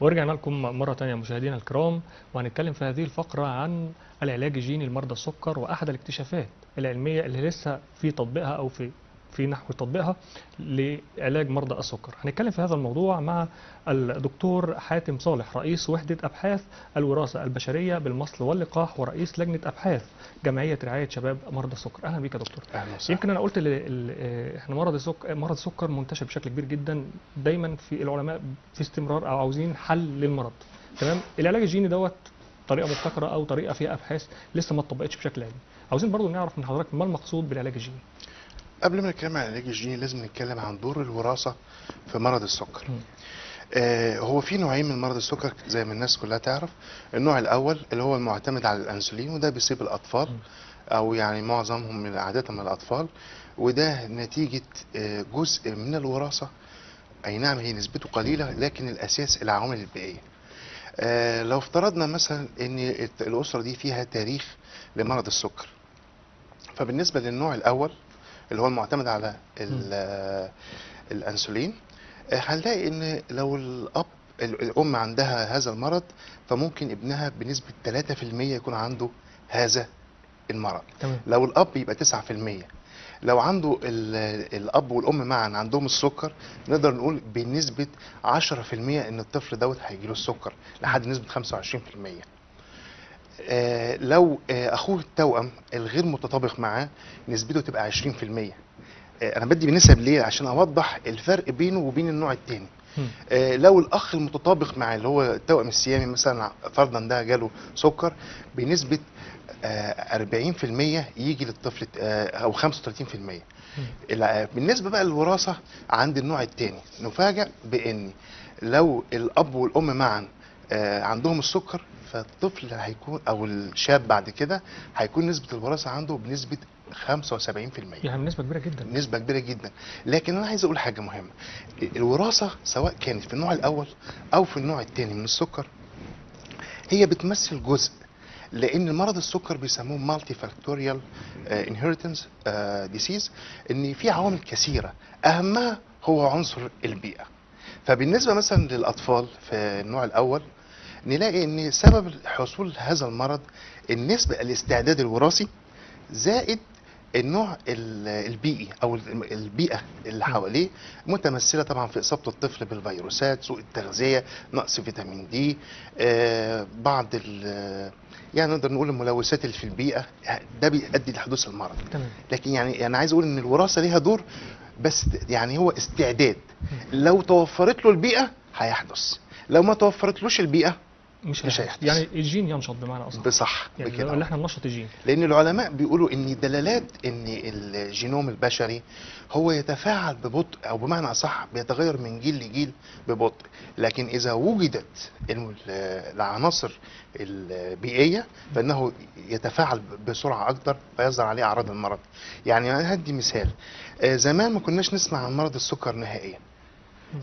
ورجعنا لكم مرة تانية مشاهدينا الكرام، وهنتكلم في هذه الفقرة عن العلاج الجيني لمرضى السكر وأحد الاكتشافات العلمية اللي لسه في تطبيقها أو في نحو تطبيقها لعلاج مرضى السكر. هنتكلم في هذا الموضوع مع الدكتور حاتم صالح، رئيس وحدة أبحاث الوراثة البشرية بالمصل واللقاح ورئيس لجنة أبحاث جمعية رعاية شباب مرضى السكر. أهلا بك يا دكتور. أهلا وسهلا. يمكن أنا قلت إحنا مرض السكر منتشر بشكل كبير جدا، دايما في العلماء في استمرار أو عاوزين حل للمرض. تمام؟ العلاج الجيني دوت طريقة مبتكرة أو طريقة فيها أبحاث لسه ما اتطبقتش بشكل علمي. عاوزين برضو نعرف من حضرتك ما المقصود بالعلاج الجيني. قبل ما نتكلم عن العلاج الجيني لازم نتكلم عن دور الوراثة في مرض السكر. هو في نوعين من مرض السكر زي ما الناس كلها تعرف. النوع الأول اللي هو المعتمد على الأنسولين، وده بيصيب الأطفال أو يعني معظمهم من عادة من الأطفال، وده نتيجة جزء من الوراثة. أي نعم هي نسبته قليلة، لكن الأساس العوامل البيئية. لو افترضنا مثلا إن الأسرة دي فيها تاريخ لمرض السكر، فبالنسبة للنوع الأول اللي هو المعتمد على الأنسولين، هنلاقي إن لو الأم عندها هذا المرض فممكن ابنها بنسبة 3% يكون عنده هذا المرض. تمام. لو الأب يبقى 9%. لو عنده الأب والأم معا عندهم السكر، نقدر نقول بنسبة 10% إن الطفل دوت هيجيله السكر لحد نسبة 25%. لو أخوه التوأم الغير متطابق معاه نسبته تبقى 20%. أنا بدي بنسب ليه؟ عشان أوضح الفرق بينه وبين النوع الثاني. لو الأخ المتطابق معاه اللي هو التوأم السيامي مثلا، فرضا ده جاله سكر بنسبة 40% يجي للطفل أو 35%. بالنسبة بقى للوراثة عند النوع الثاني، نفاجأ بأن لو الأب والأم معا عندهم السكر، فالطفل هيكون او الشاب بعد كده هيكون نسبة الوراثة عنده بنسبة 75%. يعني نسبة كبيرة جدا. نسبة كبيرة جدا. لكن انا عايز اقول حاجة مهمة، الوراثة سواء كانت في النوع الاول او في النوع الثاني من السكر هي بتمثل جزء، لان مرض السكر بيسموه multifactorial inheritance disease، ان في عوامل كثيرة اهمها هو عنصر البيئة. فبالنسبة مثلا للاطفال في النوع الاول نلاقي ان سبب حصول هذا المرض النسبة الاستعداد الوراثي زائد النوع البيئي او البيئة اللي حواليه، متمثلة طبعا في اصابة الطفل بالفيروسات، سوء التغذية، نقص فيتامين دي، بعض يعني نقدر نقول الملوثات اللي في البيئة، ده بيؤدي لحدوث المرض. تمام. لكن يعني انا عايز اقول ان الوراثة ليها دور، بس يعني هو استعداد، لو توفرت له البيئة هيحدث، لو ما توفرتلوش البيئة مش هيحدث. يعني الجين ينشط بمعنى اصح. بصح يعني بكده اللي احنا ننشط الجين، لان العلماء بيقولوا ان دلالات ان الجينوم البشري هو يتفاعل ببطء، او بمعنى اصح بيتغير من جيل لجيل ببطء، لكن اذا وجدت العناصر البيئية فانه يتفاعل بسرعة اكتر فيظهر عليه اعراض المرض. يعني انا هدي مثال، زمان ما كناش نسمع عن مرض السكر نهائيا.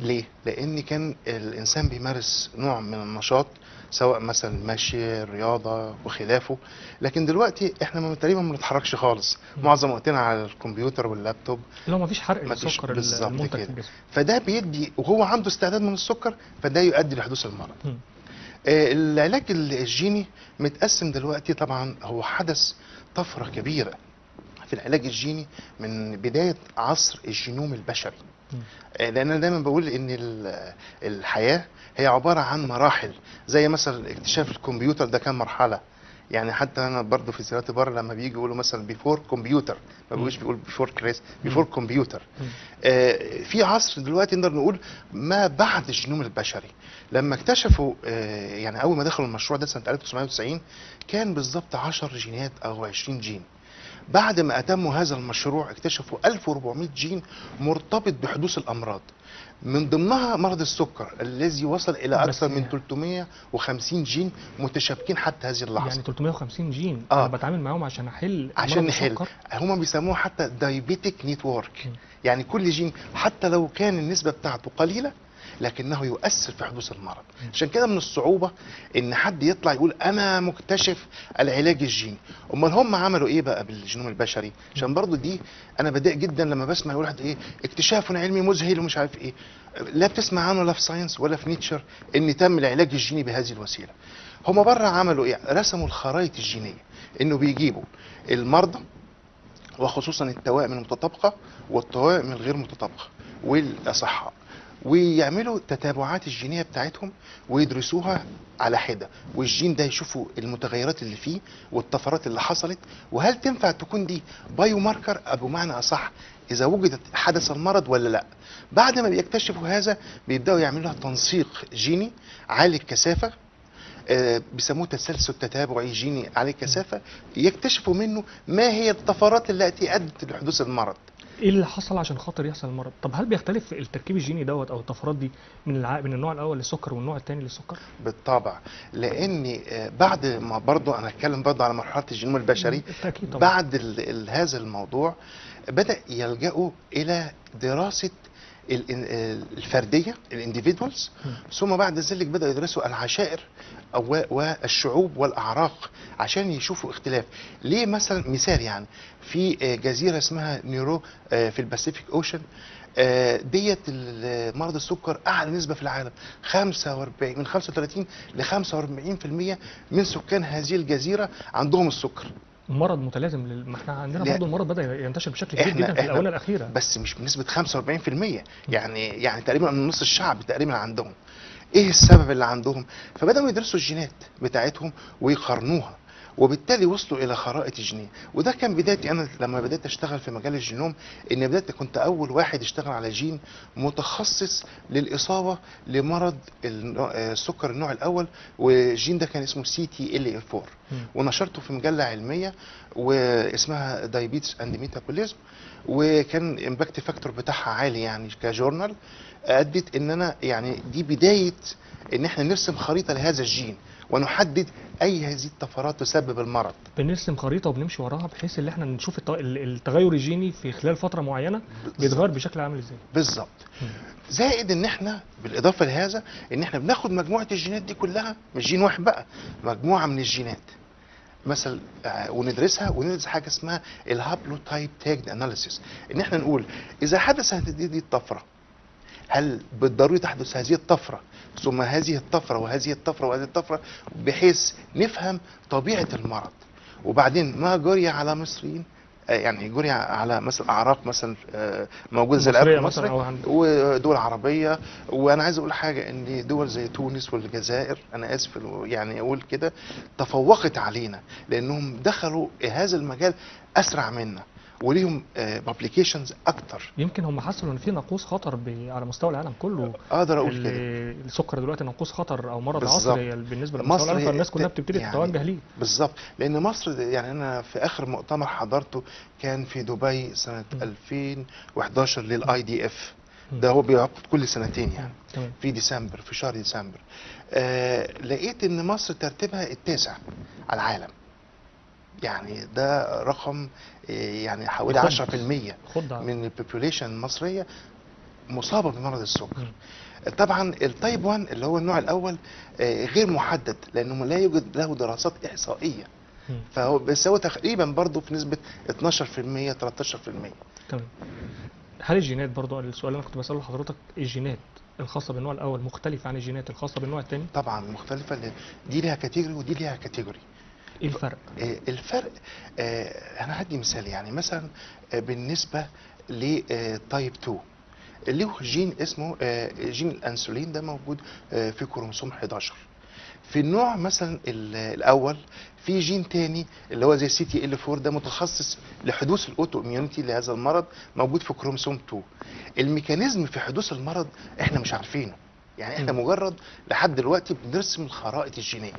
ليه؟ لأن كان الإنسان بيمارس نوع من النشاط، سواء مثلا مشي، رياضة وخلافه، لكن دلوقتي احنا تقريبا ما بنتحركش خالص، معظم وقتنا على الكمبيوتر واللابتوب، لو ما فيش حرق للسكر المنتج في الجسم، فده بيدي وهو عنده استعداد من السكر، فده يؤدي لحدوث المرض. العلاج الجيني متقسم دلوقتي، طبعا هو حدث طفرة كبيرة في العلاج الجيني من بداية عصر الجينوم البشري. لأن أنا دايما بقول إن الحياة هي عبارة عن مراحل، زي مثلا اكتشاف الكمبيوتر ده كان مرحلة. يعني حتى أنا برضو في زياراتي بره لما بيجي يقولوا مثلا before computer، ما بيقولش بيقول before Christ، before computer. في عصر دلوقتي نقدر نقول ما بعد الجينوم البشري. لما اكتشفوا يعني أول ما دخلوا المشروع ده سنة 1990 كان بالظبط 10 جينات أو 20 جين. بعد ما أتموا هذا المشروع اكتشفوا 1400 جين مرتبط بحدوث الأمراض، من ضمنها مرض السكر الذي وصل إلى أكثر من 350 جين متشابكين حتى هذه اللحظة. يعني 350 جين أنا بتعامل معاهم عشان أحل عشان نحل. هما بيسموه حتى diabetic network، يعني كل جين حتى لو كان النسبة بتاعته قليلة لكنه يؤثر في حدوث المرض. عشان كده من الصعوبة ان حد يطلع يقول انا مكتشف العلاج الجيني. امال هم عملوا ايه بقى بالجينوم البشري؟ عشان برضو دي انا بضايق جدا لما بسمع يقول واحد ايه اكتشاف علمي مذهل ومش عارف ايه، لا بتسمع عنه لا في Science ولا في Nature ان تم العلاج الجيني بهذه الوسيلة. هم بره عملوا ايه؟ رسموا الخرائط الجينية، انه بيجيبوا المرضى وخصوصا التوائم المتطابقه والتوائم الغير متطابقة والاصحاء، ويعملوا تتابعات الجينية بتاعتهم ويدرسوها على حده، والجين ده يشوفوا المتغيرات اللي فيه والطفرات اللي حصلت، وهل تنفع تكون دي biomarker او بمعنى اصح اذا وجدت حدث المرض ولا لا. بعد ما بيكتشفوا هذا بيبداوا يعملوا لها تنسيق جيني عالي الكثافة، بيسموه تسلسل تتابعي جيني عالي الكثافة، يكتشفوا منه ما هي الطفرات التي ادت لحدوث المرض، ايه اللي حصل عشان خاطر يحصل المرض. طب هل بيختلف التركيب الجيني دوت او الطفرات دي من النوع الاول للسكر والنوع الثاني للسكر؟ بالطبع، لان بعد ما برضو انا هتكلم برضو على مرحلة الجينوم البشري بالتاكيد طبعا. بعد هذا الموضوع بدا يلجأوا الى دراسة الفردية ال individuals، ثم بعد ذلك بدأوا يدرسوا العشائر والشعوب والاعراق عشان يشوفوا اختلاف. ليه مثلا مثال يعني في جزيرة اسمها نيرو في ال Pacific Ocean، ديت مرض السكر اعلى نسبه في العالم، 45 من 35 ل 45% من سكان هذه الجزيرة عندهم السكر. مرض متلازم ما احنا عندنا برضه المرض بدأ ينتشر بشكل كبير جدا في الآونة الأخيرة، بس مش بنسبة 45%، يعني تقريبا من نص الشعب تقريبا عندهم. ايه السبب اللي عندهم؟ فبدأوا يدرسوا الجينات بتاعتهم ويقارنوها، وبالتالي وصلوا الى خرائط الجينية. وده كان بدايتي انا لما بدات اشتغل في مجال الجينوم، ان بدات كنت اول واحد اشتغل على جين متخصص للاصابة لمرض السكر النوع الاول، والجين ده كان اسمه CTLA4، ونشرته في مجلة علمية واسمها Diabetes and Metabolism، وكان impact factor بتاعها عالي يعني ك journal. ادت ان انا يعني دي بداية ان احنا نرسم خريطة لهذا الجين ونحدد اي هذه الطفرات تسبب المرض. بنرسم خريطة وبنمشي وراها بحيث ان احنا نشوف التغير الجيني في خلال فترة معينة بيتغير بشكل عامل ازاي. بالظبط. زائد ان احنا بالاضافة لهذا ان احنا بناخد مجموعة الجينات دي كلها، مش جين واحد بقى، مجموعة من الجينات مثلا، وندرسها، وندرس حاجة اسمها ال haplotype tag analysis، ان احنا نقول اذا حدث هذه الطفرة هل بالضروري تحدث هذه الطفرة ثم هذه الطفرة وهذه الطفرة وهذه الطفرة، بحيث نفهم طبيعة المرض. وبعدين ما جري على مصريين، يعني جري على مثلا اعراق مثلا موجودة زي العراق المصري ودول عربية. وانا عايز اقول حاجة، ان دول زي تونس والجزائر، انا اسف يعني اقول كده، تفوقت علينا لانهم دخلوا هذا المجال اسرع منا وليهم publications اكتر. يمكن هم حسوا ان في ناقوس خطر على مستوى العالم كله. اقدر اقول كده السكر دلوقتي ناقوس خطر او مرض عصري بالنسبة لمستوى العالم، فالناس كلها بتبتدي يعني تتوجه ليه. بالظبط، لان مصر يعني انا في اخر مؤتمر حضرته كان في دبي سنة 2011 لل IDF، ده هو بيعقد كل سنتين يعني. في ديسمبر، في شهر ديسمبر، لقيت ان مصر ترتيبها التاسع على العالم. يعني ده رقم يعني حوالي 10% من ال population المصرية مصابه بمرض السكر. طبعا ال type 1 اللي هو النوع الاول غير محدد لانه لا يوجد له دراسات احصائية، فهو بس هو تقريبا برضه في نسبه 12% 13%. تمام. هل الجينات برضه، السؤال اللي انا كنت بساله لحضرتك، الجينات الخاصة بالنوع الاول مختلفة عن الجينات الخاصة بالنوع الثاني؟ طبعا مختلفة، دي ليها category ودي ليها category. ايه الفرق؟ الفرق انا هدي مثال، يعني مثلا بالنسبة ل type 2 له جين اسمه جين الانسولين، ده موجود في كروموسوم 11. في النوع مثلا الاول في جين تاني اللي هو زي CTL4، ده متخصص لحدوث ال autoimmunity لهذا المرض، موجود في كروموسوم 2. ال mechanism في حدوث المرض احنا مش عارفينه، يعني احنا مجرد لحد دلوقتي بنرسم الخرائط الجينية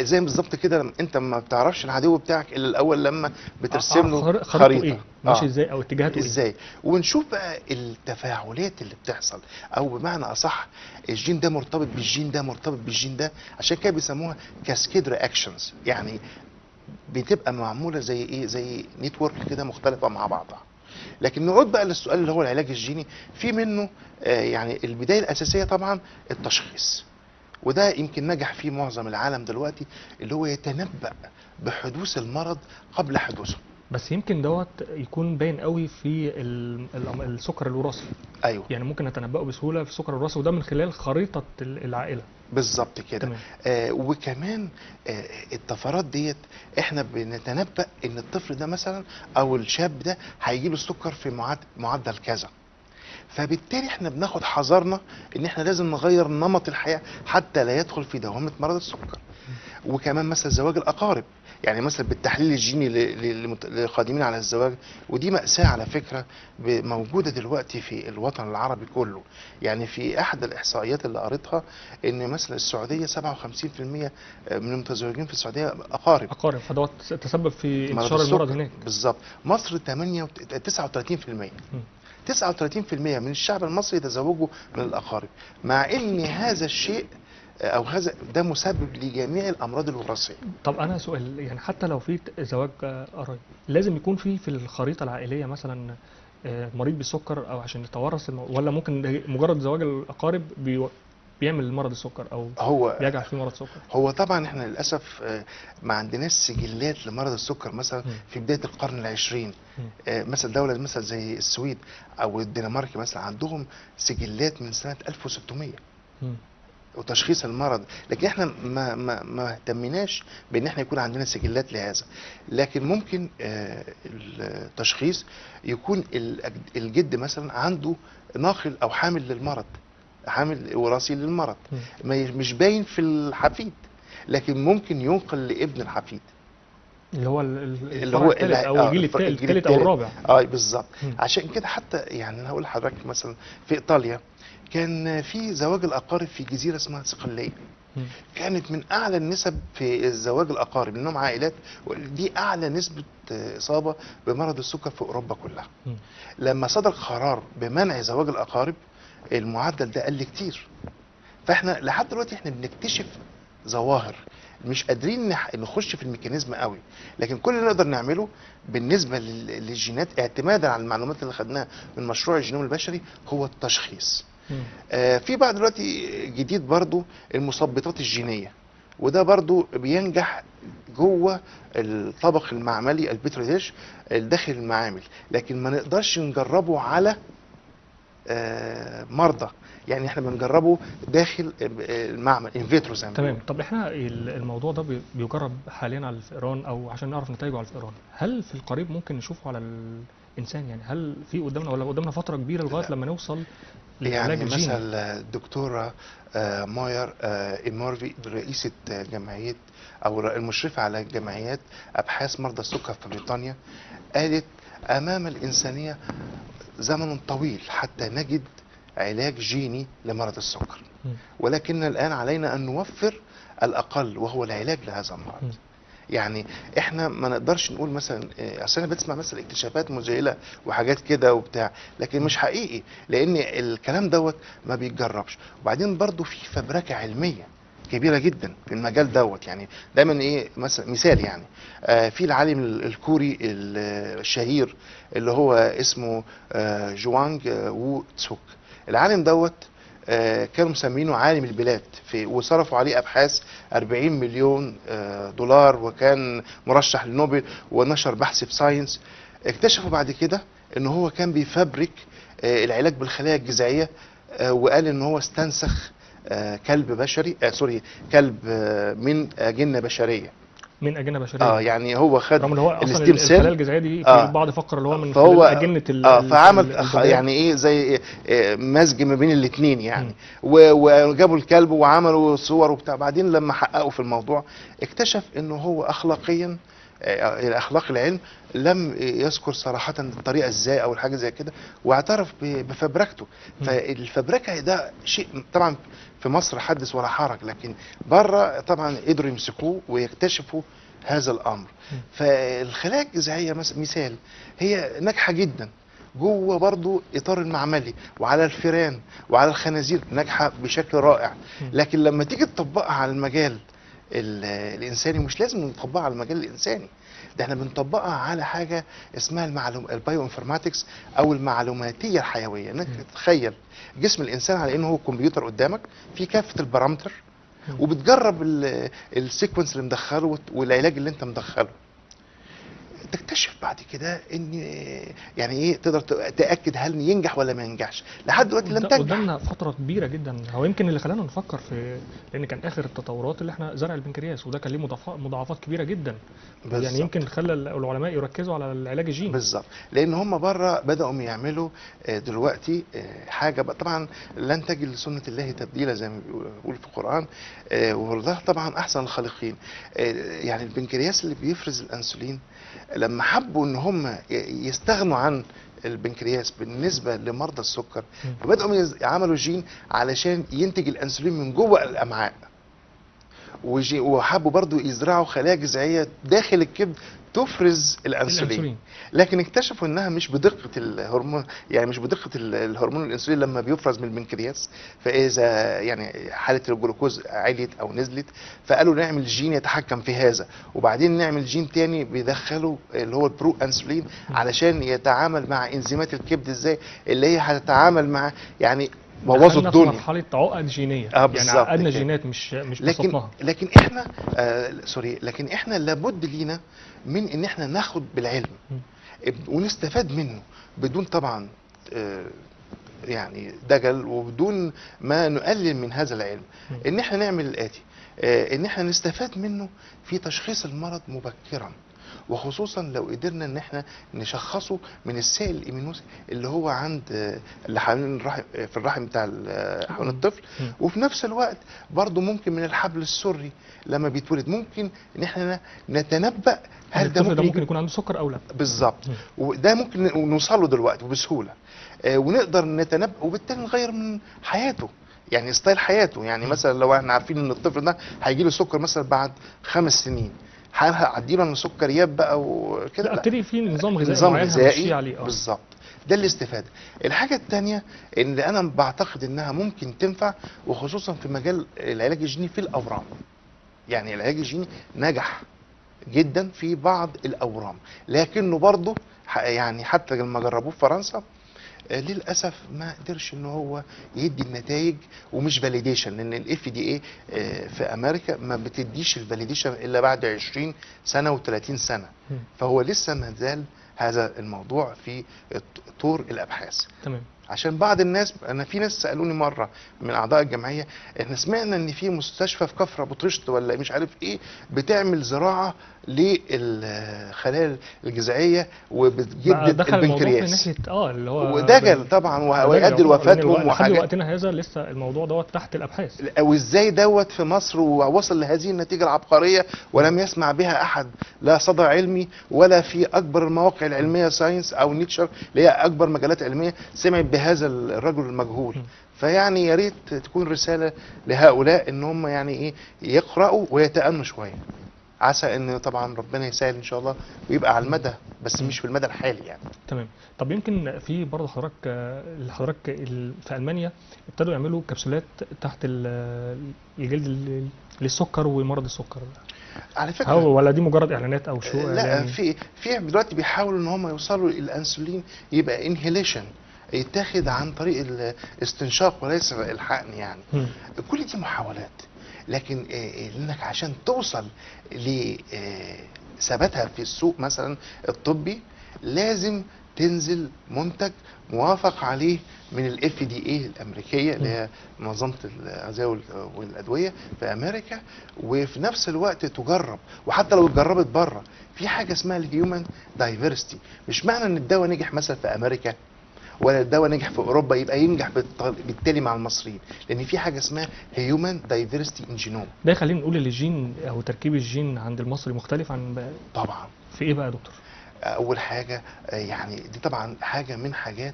زي بالظبط كده. انت ما بتعرفش العدو بتاعك الا الاول لما بترسم له خريطة إيه؟ ماشي ازاي او اتجاهاته ازاي، ونشوف بقى التفاعلات اللي بتحصل، او بمعنى اصح الجين ده مرتبط بالجين ده مرتبط بالجين ده، عشان كده بيسموها cascade reactions، يعني بتبقى معمولة زي ايه، زي network كده مختلفة مع بعضها. لكن نعود بقى للسؤال اللي هو العلاج الجيني، في منه يعني البداية الاساسية طبعا التشخيص، وده يمكن نجح فيه معظم العالم دلوقتي، اللي هو يتنبأ بحدوث المرض قبل حدوثه. بس يمكن دوت يكون باين قوي في السكر الوراثي. ايوه، يعني ممكن نتنبأه بسهولة في السكر الوراثي، وده من خلال خريطة العائلة. بالظبط كده. تمام. وكمان الطفرات ديت احنا بنتنبأ ان الطفل ده مثلا او الشاب ده هيجيله السكر في معدل كذا، فبالتالي احنا بناخد حذرنا ان احنا لازم نغير نمط الحياة حتى لا يدخل في دوامة مرض السكر. وكمان مثلا زواج الاقارب، يعني مثلا بالتحليل الجيني للقادمين على الزواج، ودي مأساة على فكرة موجودة دلوقتي في الوطن العربي كله. يعني في احد الاحصائيات اللي قريتها ان مثلا السعودية 57% من المتزوجين في السعودية اقارب، فده تسبب في انتشار المرض هناك. بالظبط. مصر 39%، 39% من الشعب المصري يتزوجوا من الأقارب، مع إن هذا الشيء أو هذا ده مسبب لجميع الأمراض الوراثية. طب أنا سؤال، يعني حتى لو في زواج قرايب لازم يكون في الخريطة العائلية مثلا مريض بالسكر أو عشان يتورث، ولا ممكن مجرد زواج الأقارب بيعمل مرض السكر او هو بيجعل فيه مرض سكر؟ هو طبعا احنا للاسف ما عندناش سجلات لمرض السكر مثلا في بداية القرن العشرين. مثلا دولة مثلا زي السويد او الدنمارك مثلا عندهم سجلات من سنة 1600 وتشخيص المرض، لكن احنا ما اهتمناش بان احنا يكون عندنا سجلات لهذا. لكن ممكن التشخيص يكون الجد مثلا عنده ناقل او حامل للمرض، حامل وراثي للمرض، مش باين في الحفيد، لكن ممكن ينقل لابن الحفيد اللي هو اللي هو او الجيل الثالث او الرابع. بالظبط. عشان كده حتى يعني انا هقول لحضرتك مثلا في ايطاليا كان في زواج الاقارب في جزيرة اسمها صقليه، كانت من اعلى النسب في الزواج الاقارب لانهم عائلات، دي اعلى نسبه اصابه بمرض السكر في اوروبا كلها. لما صدر قرار بمنع زواج الاقارب المعدل ده قل كتير. فاحنا لحد دلوقتي احنا بنكتشف ظواهر مش قادرين نخش في ال mechanism قوي، لكن كل اللي نقدر نعمله بالنسبة للجينات اعتمادا على المعلومات اللي خدناها من مشروع الجينوم البشري هو التشخيص. في بعض دلوقتي جديد برضو المثبطات الجينية، وده برضو بينجح جوه الطبق المعملي ال petri dish داخل المعامل، لكن ما نقدرش نجربه على مرضى، يعني احنا بنجربه داخل المعمل in vitro زي ما. تمام. طب احنا الموضوع ده بيجرب حاليا على الفئران او عشان نعرف نتائجه على الفئران، هل في القريب ممكن نشوفه على الانسان؟ يعني هل في قدامنا ولا قدامنا فترة كبيرة لغاية لما نوصل للعلاج يعني الجيني؟ مثلا الدكتورة ماير إيمورفي رئيسه جمعية او المشرفة على جمعيات ابحاث مرضى السكر في بريطانيا قالت امام الانسانية زمن طويل حتى نجد علاج جيني لمرض السكر، ولكن الآن علينا أن نوفر الأقل وهو العلاج لهذا المرض. يعني احنا ما نقدرش نقول مثلا، اصل انا بسمع مثلا اكتشافات مذهلة وحاجات كده وبتاع، لكن مش حقيقي لان الكلام دوت ما بيتجربش. وبعدين برضو في فبركه علمية كبيرة جدا في المجال دوت. يعني دايما ايه مثلا مثال يعني في العالم الكوري الشهير اللي هو اسمه جوانج وو تسوك، العالم دوت كانوا مسمينه عالم البلاد وصرفوا عليه ابحاث 40 مليون دولار، وكان مرشح للنوبل ونشر بحث في Science. اكتشفوا بعد كده ان هو كان بيفبرك العلاج بالخلايا الجذعية، وقال ان هو استنسخ كلب بشري، sorry كلب من أجنة بشرية، من أجنة بشرية. يعني هو خد رغم ان هو اصلا الخلايا الجذعية دي في البعض فكر اللي هو من خلال أجنة فعمل يعني ايه زي مزج ما بين الاثنين يعني. وجابوا الكلب وعملوا صور وبتاع. بعدين لما حققوا في الموضوع اكتشف انه هو اخلاقيا، اخلاق العلم لم يذكر صراحة الطريقة ازاي او الحاجة زي كده، واعترف بفبركته. فالفبركه ده شيء طبعا في مصر حدث ولا حرج، لكن بره طبعا قدروا يمسكوه ويكتشفوا هذا الامر. فالخلايا الجذعية مثال هي ناجحة جدا جوه برضو اطار المعملي وعلى الفئران وعلى الخنازير، ناجحة بشكل رائع. لكن لما تيجي تطبقها على المجال الانساني، مش لازم نطبقها على المجال الانساني، ده احنا بنطبقها على حاجة اسمها ال bioinformatics او المعلوماتيه الحيوية، انك تتخيل جسم الانسان على انه هو كمبيوتر قدامك في كافة ال parameter، وبتجرب ال sequence اللي مدخله والعلاج اللي انت مدخله. تكتشف بعد كده ان يعني ايه، تقدر تاكد هل ينجح ولا ما ينجحش. لحد دلوقتي لم تنجح. قدامنا فترة كبيرة جدا. هو يمكن اللي خلانا نفكر في، لان كان اخر التطورات اللي احنا زرع البنكرياس، وده كان ليه مضاعفات كبيرة جدا. بالزبط. يعني يمكن خلى العلماء يركزوا على العلاج الجيني. بالظبط، لان هم بره بداوا يعملوا دلوقتي حاجة بقى، طبعا لن تجد لسنه الله تبديلا زي ما بيقول في القران، والله طبعا احسن الخالقين. يعني البنكرياس اللي بيفرز الانسولين، لما حبوا ان هم يستغنوا عن البنكرياس بالنسبة لمرضى السكر، فبداوا يعملوا جين علشان ينتج الانسولين من جوه الامعاء، وحبوا برضو يزرعوا خلايا جذعيه داخل الكبد تفرز الانسولين. لكن اكتشفوا انها مش بدقة الهرمون، يعني مش بدقة الهرمون الانسولين لما بيفرز من البنكرياس، فاذا يعني حاله الجلوكوز عليت او نزلت، فقالوا نعمل جين يتحكم في هذا، وبعدين نعمل جين تاني بيدخله اللي هو ال pro-insulin علشان يتعامل مع انزيمات الكبد ازاي اللي هي هتتعامل مع، يعني بوظوا الدنيا. مرحلة عقد جينية، يعني عقدنا جينات مش بسطناها. لكن احنا لكن احنا لابد لينا من ان احنا ناخد بالعلم ونستفاد منه بدون طبعا يعني دجل، وبدون ما نقلل من هذا العلم. ان احنا نعمل الاتي، ان احنا نستفاد منه في تشخيص المرض مبكرا، وخصوصا لو قدرنا ان احنا نشخصه من السائل الامينوسي اللي هو عند اللي حوالين الرحم، في الرحم بتاع حوالين الطفل. وفي نفس الوقت برضو ممكن من الحبل السري لما بيتولد، ممكن ان احنا نتنبأ هل ده ممكن يكون عنده سكر او لا. بالظبط، وده ممكن نوصل له دلوقتي وبسهوله، ونقدر نتنبأ، وبالتالي نغير من حياته، يعني style حياته. يعني مثلا لو احنا عارفين ان الطفل ده هيجي له سكر مثلا بعد 5 سنين، هل هعدي له من سكريات بقى وكده؟ لا، ابتدي في نظام غذائي معين همشي عليه. بالظبط، ده الاستفادة. الحاجة الثانية اللي انا بعتقد انها ممكن تنفع، وخصوصا في مجال العلاج الجيني في الاورام. يعني العلاج الجيني نجح جدا في بعض الاورام، لكنه برضه يعني حتى لما جربوه في فرنسا للاسف ما قدرش ان هو يدي النتائج، ومش validation، لان ال FDA في امريكا ما بتديش ال validation الا بعد 20 سنة و30 سنة، فهو لسه ما زال هذا الموضوع في طور الابحاث. تمام. عشان بعض الناس، انا في ناس سالوني مرة من اعضاء الجمعية، احنا سمعنا ان في مستشفى في كفر ابو طشت ولا مش عارف ايه بتعمل زراعة للخلايا الجذعية وبتجدد البنكرياس. اللي هو ودجل طبعا، ويؤدي لوفاتهم وحاجات. لحد وقتنا هذا لسه الموضوع دوت تحت الابحاث. وازاي دوت في مصر ووصل لهذه النتيجة العبقرية ولم يسمع بها احد، لا صدى علمي ولا في اكبر المواقع العلمية Science او Nature اللي هي اكبر مجلات علمية سمعت بهذا الرجل المجهول. فيعني يا ريت تكون رسالة لهؤلاء ان هم يعني ايه يقرأوا ويتأنوا شوية، عسى ان طبعا ربنا يسهل ان شاء الله ويبقى على المدى، بس مش في المدى الحالي يعني. تمام. طب يمكن في برضه حضرتك في المانيا ابتدوا يعملوا كبسولات تحت الجلد للسكر ومرض السكر على فكرة، ولا دي مجرد اعلانات او شو؟ لا يعني في دلوقتي بيحاولوا ان هم يوصلوا الانسولين يبقى inhalation، يتاخد عن طريق الاستنشاق وليس الحقن يعني. كل دي محاولات، لكن انك عشان توصل لثباتها في السوق مثلا الطبي لازم تنزل منتج موافق عليه من ال FDA الامريكية اللي هي منظمة الغذاء والادوية في امريكا، وفي نفس الوقت تجرب، وحتى لو اتجربت بره في حاجة اسمها ال human diversity. مش معنى ان الدواء نجح مثلا في امريكا ولا الدواء نجح في اوروبا يبقى ينجح بالتالي مع المصريين، لان في حاجة اسمها human diversity in genome. ده خلينا نقول ان الجين او تركيب الجين عند المصري مختلف عن بقى. طبعا. في ايه بقى يا دكتور؟ اول حاجة يعني دي طبعا حاجة من حاجات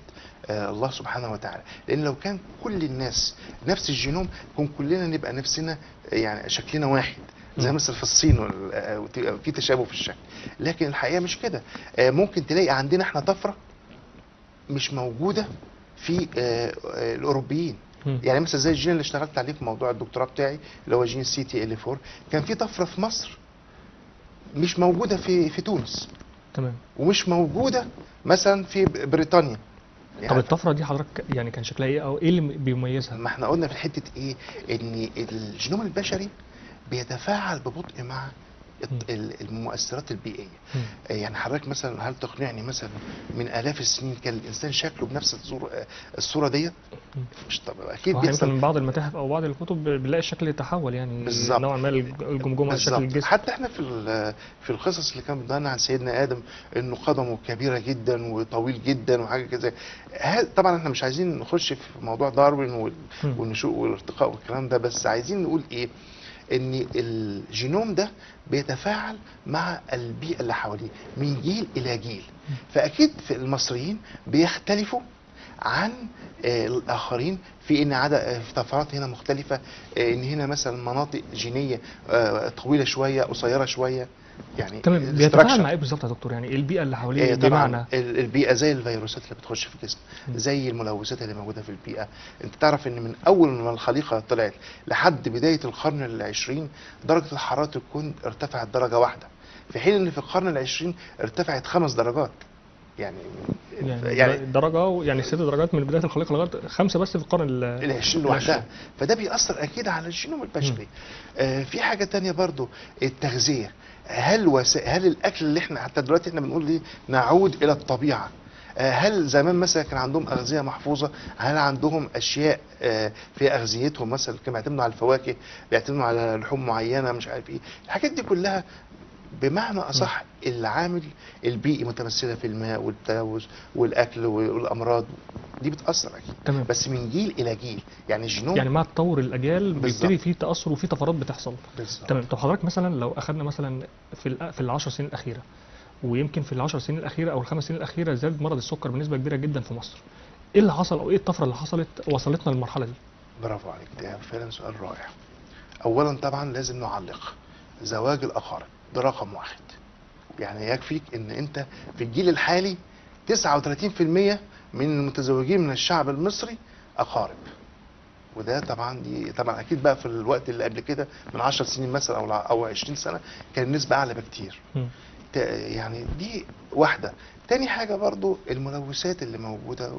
الله سبحانه وتعالى، لان لو كان كل الناس نفس الجينوم كان كلنا نبقى نفسنا يعني شكلنا واحد، زي مثلا في الصين في تشابه في الشكل، لكن الحقيقة مش كده. ممكن تلاقي عندنا احنا طفرة مش موجودة في الاوروبيين. يعني مثلا زي الجين اللي اشتغلت عليه في موضوع الدكتوراه بتاعي اللي هو جين CTL 4، كان في طفرة في مصر مش موجودة في تونس. تمام. ومش موجودة مثلا في بريطانيا. يعني طب الطفرة دي حضرتك يعني كان شكلها ايه او ايه اللي بيميزها؟ ما احنا قلنا في الحتة ايه، ان الجينوم البشري بيتفاعل ببطء مع المؤثرات البيئية. يعني حضرتك مثلا هل تقنعني مثلا من الاف السنين كان الانسان شكله بنفس الصورة ديت؟ مش طبعا، اكيد بيحصل. يمكن من بعض المتاحف او بعض الكتب بنلاقي الشكل يتحول، يعني نوعا ما الجمجمة، شكل الجسم. حتى احنا في القصص اللي كان بيدانا عن سيدنا ادم انه قدمه كبيرة جدا وطويل جدا وحاجه كده. طبعا احنا مش عايزين نخش في موضوع داروين والنشوء والارتقاء والكلام ده، بس عايزين نقول ايه، ان الجينوم ده بيتفاعل مع البيئة اللي حواليه من جيل الى جيل. فاكيد في المصريين بيختلفوا عن الاخرين في ان عدد في طفرات هنا مختلفة، ان هنا مثلا مناطق جينية طويلة شوية، قصيرة شوية. يعني تمام. بيتفاعل مع ايه بالظبط يا دكتور؟ يعني ايه البيئة اللي حواليه؟ بمعنى البيئة زي الفيروسات اللي بتخش في الجسم، زي الملوثات اللي موجودة في البيئة. انت تعرف ان من اول ما الخليقة طلعت لحد بداية القرن العشرين درجه الحرارة تكون ارتفعت درجه واحدة، في حين ان في القرن العشرين ارتفعت 5 درجات. يعني درجه، يعني 6 درجات من بداية الخليقة لغاية 5 بس في القرن العشرين لوحدها. فده بيأثر اكيد على الجينوم البشري. في حاجة تانية برضو، التغذية. هل الاكل اللي احنا حتى دلوقتي احنا بنقول ليه نعود الى الطبيعة، هل زمان مثلا كان عندهم اغذيه محفوظة؟ هل عندهم اشياء في اغذيتهم مثلا كانوا بيعتمدوا على الفواكه، بيعتمدوا على لحوم معينة، مش عارف ايه الحاجات دي كلها. بمعنى اصح العامل البيئي متمثلة في الماء والتلوث والاكل والامراض دي بتاثر اكيد. تمام. بس من جيل الى جيل، يعني الجينوم يعني مع تطور الاجيال بيبتدي فيه تاثر وفيه طفرات بتحصل. بالظبط. تمام. طب حضرتك مثلا لو اخذنا مثلا في ال10 سنين الاخيرة، ويمكن في ال10 سنين الاخيرة او ال5 سنين الاخيرة زاد مرض السكر بنسبة كبيرة جدا في مصر. ايه اللي حصل او ايه الطفرة اللي حصلت وصلتنا للمرحلة دي؟ برافو عليك، ده فعلا سؤال رائع. اولا طبعا لازم نعلق زواج الاقارب، ده رقم 1. يعني يكفيك ان انت في الجيل الحالي 39% من المتزوجين من الشعب المصري اقارب. وده طبعا دي طبعا اكيد بقى في الوقت اللي قبل كده من 10 سنين مثلا او 20 سنة كان النسبة اعلى بكتير. يعني دي واحدة. تاني حاجة برضو الملوثات اللي موجودة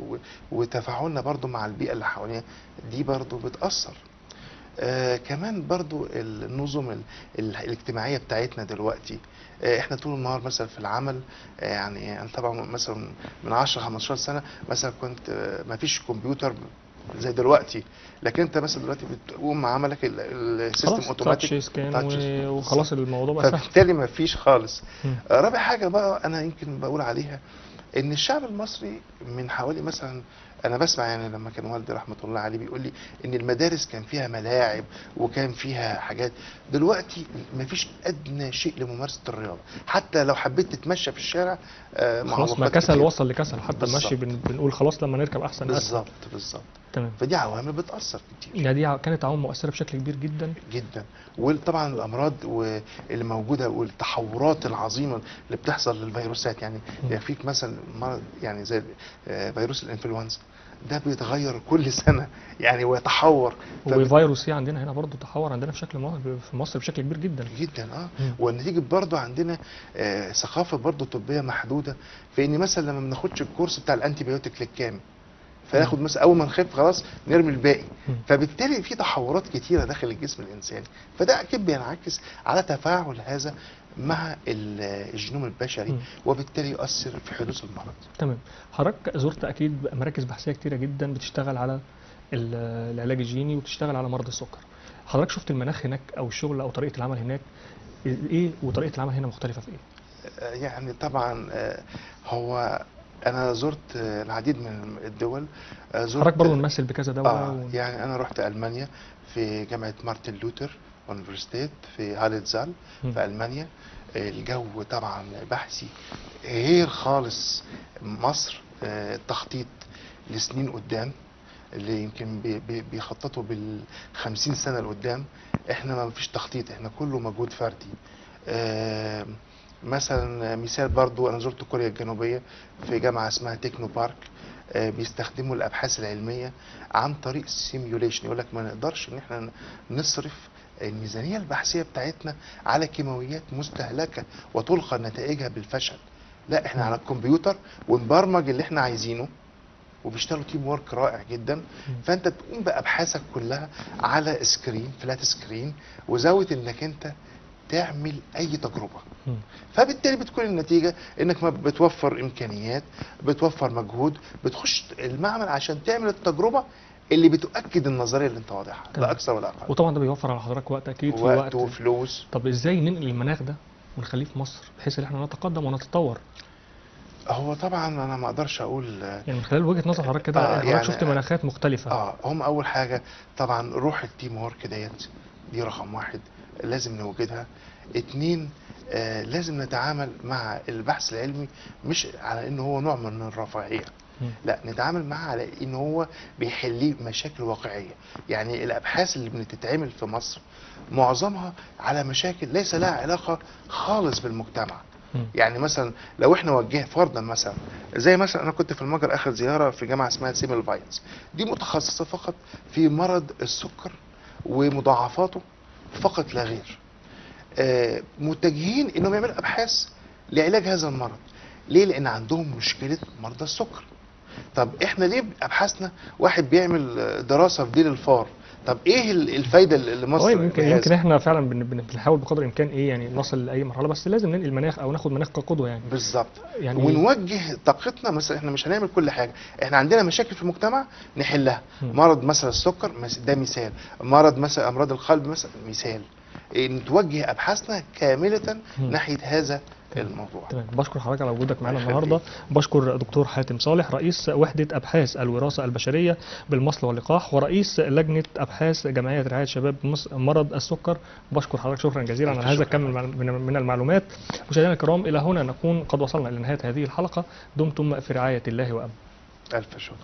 وتفاعلنا برضو مع البيئة اللي حوالينا دي برضو بتاثر. كمان برضو النظم الاجتماعية بتاعتنا دلوقتي، احنا طول النهار مثلا في العمل، يعني انا طبعا مثلا من 10 15 سنة مثلا كنت ما فيش كمبيوتر زي دلوقتي، لكن انت مثلا دلوقتي بتقوم عملك ال system automatic وخلاص الموضوع بقى سهل، فبالتالي ما فيش خالص. رابع حاجة بقى انا يمكن بقول عليها ان الشعب المصري من حوالي مثلا، انا بسمع يعني لما كان والدي رحمه الله عليه بيقول لي ان المدارس كان فيها ملاعب وكان فيها حاجات، دلوقتي مفيش ادنى شيء لممارسة الرياضة، حتى لو حبيت تتمشى في الشارع خلاص ما كسل وصل لكسل، حتى المشي بنقول خلاص لما نركب احسن. بالظبط بالظبط. تمام. فدي عوامل بتاثر كتير، يعني دي كانت عوامل مؤثرة بشكل كبير جدا جدا. وطبعا الامراض اللي موجودة والتحورات العظيمة اللي بتحصل للفيروسات، يعني يكفيك مثلا مرض يعني زي فيروس الانفلونزا ده بيتغير كل سنة يعني ويتحور. وفيروس سي عندنا هنا برضه تحور عندنا في شكل في مصر بشكل كبير جدا جدا. والنتيجة برضه عندنا ثقافة برضه طبية محدودة، في ان مثلا لما بناخدش الكورس بتاع ال antibiotic للكامل، فناخد مثلا اول ما نخف خلاص نرمي الباقي، فبالتالي في تحورات كتيرة داخل الجسم الانساني، فده اكيد بينعكس على تفاعل هذا مع الجينوم البشري، وبالتالي يؤثر في حدوث المرض. تمام. حضرتك زرت اكيد مراكز بحثيه كتيرة جدا بتشتغل على العلاج الجيني وبتشتغل على مرض السكر. حضرتك شفت المناخ هناك او الشغل او طريقه العمل هناك ايه، وطريقه العمل هنا مختلفة في ايه؟ يعني طبعا هو انا زرت العديد من الدول. زرت حضرتك برضه ممثل بكذا دولة يعني انا رحت المانيا في جامعه مارتن لوثر Universität في هالتزال في المانيا. الجو طبعا بحثي غير خالص مصر، التخطيط لسنين قدام اللي يمكن بيخططوا بال50 سنة لقدام، احنا ما فيش تخطيط، احنا كله مجهود فردي. مثلا مثال برضو انا زرت كوريا الجنوبية في جامعه اسمها تكنو بارك، بيستخدموا الابحاث العلمية عن طريق simulation. يقول لك ما نقدرش ان احنا نصرف الميزانية البحثية بتاعتنا على كيماويات مستهلكه وتلقى نتائجها بالفشل. لا، احنا على الكمبيوتر ونبرمج اللي احنا عايزينه، وبيشتغلوا team work رائع جدا. فانت تقوم بابحاثك كلها على screen، flat screen، وزاويه انك انت تعمل اي تجربه. فبالتالي بتكون النتيجة انك ما بتوفر امكانيات، بتوفر مجهود، بتخش المعمل عشان تعمل التجربة اللي بتؤكد النظرية اللي انت واضحها، لا اكثر ولا اقل. وطبعا ده بيوفر على حضرتك وقت اكيد، في وقت وفلوس. طب ازاي ننقل المناخ ده ونخليه في مصر بحيث ان احنا نتقدم ونتطور؟ هو طبعا انا ما اقدرش اقول يعني من خلال وجهه نظر حضرتك كده، حضرتك يعني شفت مناخات مختلفة. هم اول حاجة طبعا روح ال team work ديت، دي رقم واحد لازم نوجدها. 2، لازم نتعامل مع البحث العلمي مش على انه هو نوع من الرفاهية، لا، نتعامل معاه على ان هو بيحل مشاكل واقعية. يعني الابحاث اللي بتتعمل في مصر معظمها على مشاكل ليس لها علاقة خالص بالمجتمع. يعني مثلا لو احنا وجه فرضا مثلا زي مثلا انا كنت في المجر اخر زيارة في جامعه اسمها سيمل فاينز، دي متخصصة فقط في مرض السكر ومضاعفاته فقط لا غير. متجهين انهم يعملوا ابحاث لعلاج هذا المرض. ليه؟ لان عندهم مشكلة مرضى السكر. طب احنا ليه ابحاثنا واحد بيعمل دراسة في ديل الفار؟ طب ايه الفايدة اللي مصر؟ يمكن احنا فعلا بنحاول بقدر الامكان ايه يعني نصل لاي مرحلة، بس لازم ننقل مناخ او ناخد مناخ كقدوه يعني. بالظبط يعني، ونوجه طاقتنا. مثلا احنا مش هنعمل كل حاجة، احنا عندنا مشاكل في المجتمع نحلها. مرض مثلا السكر ده مثال، مرض مثلا امراض القلب مثلا مثال. نتوجه ابحاثنا كاملة ناحية هذا الموضوع. تمام، بشكر حضرتك على وجودك معانا النهارده. بشكر دكتور حاتم صالح، رئيس وحده ابحاث الوراثة البشرية بالمصل واللقاح ورئيس لجنة ابحاث جمعية رعاية شباب مرض السكر. بشكر حضرتك شكرا جزيلا على هذا الكم من المعلومات. مشاهدينا الكرام، الى هنا نكون قد وصلنا الى نهاية هذه الحلقة. دمتم في رعاية الله وامنه. الف شكر.